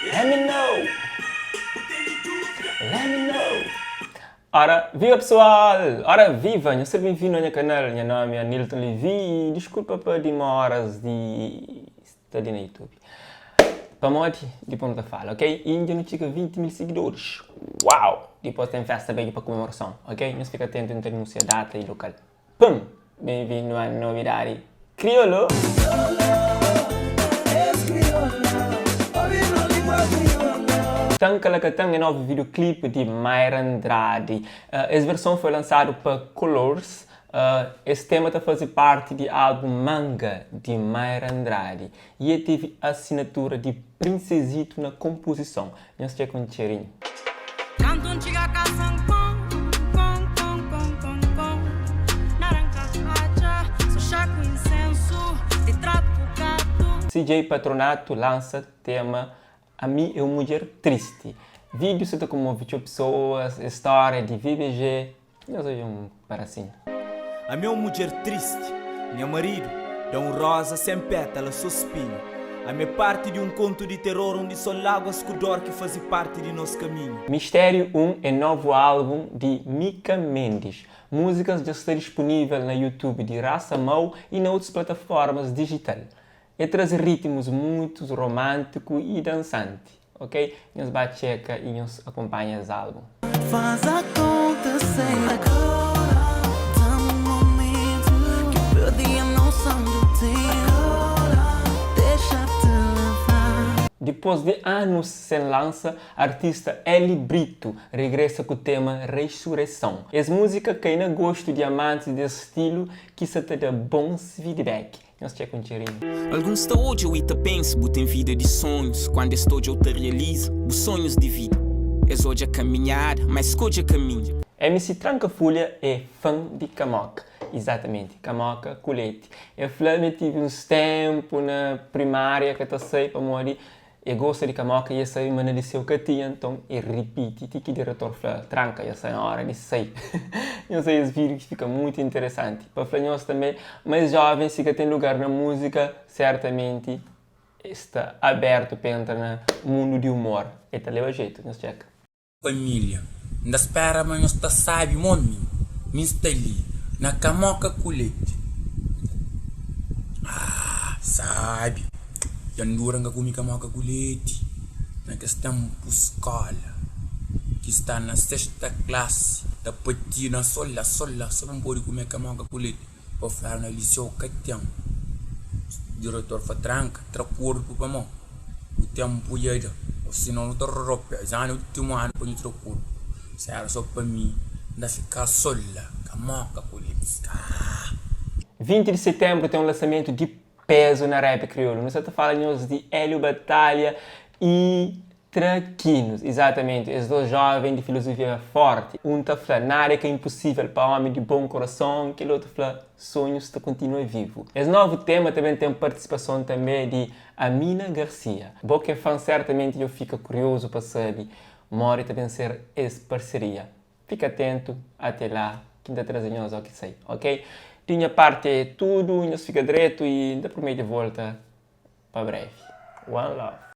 Let me know Let me know Ora viva pessoal! Ora viva! Nhos ser benvindu na nha kanal. Nha nomi é Anilton Levy i diskulpa pa dimoras di sta li na YouTube. Pamodi? Dipos nu ta fala, ok? Inda nu txiga 20 mil sigidoris. Uau! Dipos ten festa bedju pa kumemorason, ok? Nhos fika atentu nu ta anunsia data i lokal. Pum! Benvindu a Nobidadi Kriolu! Tan Kalakatan é novu videoclip di Mayra Andrade. Es verson foi lansadu pa Colors. Es tema ta faze parti di álbum Manga di Mayra Andrade i e tevi asinatura di Princezito na konpozison. Nhos txeka un txerinhu. Kantu N txiga kasa N kon, kon, kon, kon, kon, kon Na ranka atxa so xá ku insensu Ritratu ku gatu. CJ Patronato lansa tema Ami é un mudjer tristi. Vídiu sa ta komove txeu pesoas, es stória di VBG. Nhos odja un parasinhu. Ami é un mudjer tristi. Nha maridu da un roza sen pétala, so spinhu. Ami é parti di un kontu di teror undi so láguas ku dor ki faze parti di nos kaminhu. Mistério 1 é novu álbum di Mika Mendes. Múzikas dja sta dispunível na YouTube di Raça Mau y na otus plataformas dijital. E traze ritmus muitus romántiku y dansanti. Ok? Nhos ba txeka y nhos akonpanha es álbum. Faz acontecer agora Dá-me um momento Que eu perdi a noção do tempo Agora Deixa-te levar Dipôs di anus sen lansa, artista Hely Brito regresa ku tema Rexureson. Es múzika kai na gostu di amantis des stilu ki sa ta da bons feedback. Nhos txeka un txerinhu. Alguns ta odja-u i ta pensa bu ten vida di sonhus Kuandu es ta odja-u ta realiza bu sonhus di vida Es odja kaminhada, ma es skodje kaminhu. MC Tranka Fulha é fan di kamoka. Izatamenti, kamoka ku leti. El fla ma el tivi uns tenpu na primária ka ta sai pamodi E gosta di kamoka i e sabe ma na liseu ka tinha, nton e ripiti ti ki diretor fla, Tranka, dja sta na ora di sai. Nhos sai es vídiu ki fika mutu interesanti. Pa fla nhos tanbe ma es joven si ka ten lugar na múzika, sertamenti e sta abertu pa entra na mundu di umor. E ta leba jetu. Nhos txeka. Família, N ta spera ma nhos ta sabi mo mi Mi sta li na kamoka ku leti Ah, sabi Dja N dura N ka kumi kamoka ku leti Na kes tenpu skola Ki sta na sexta klasi Ta patina so la, so la So pa N pode kume kamoka ku leti Pa fladu na liseu ka ten Diretor fla tranka, tra korpu pamó Bu tenpu dja da O sinon nu ta ropia Es anu é ultimu anu pa nhu tra korpu Si éra so pa mi N ta fika so la Kamoka ku leti Kaa. 20 di setenbru ten un lansamentu di pezu na rap kriolu. Nu sa ta fala nhos di Hélio Batalha y Trakinos. Izatamenti, es dos joven di filozofia forti. Un ta fla, nada é ka inpusível pa omi di bon kurason, kel otu fla, sonhus ta kontinua vivu. Es novu tema ta ben ten partisipason tanbe di Amina Garcia. Bo ki é fan sertamenti djo fika kuriozu pa sabi modi ta ben ser es parseria. Fika atentu, ate la ki N ta traze nhos o ki sai, ok? Di nha parti é tudu, nhos fika dretu y N ta promete volta pa brevi. One love.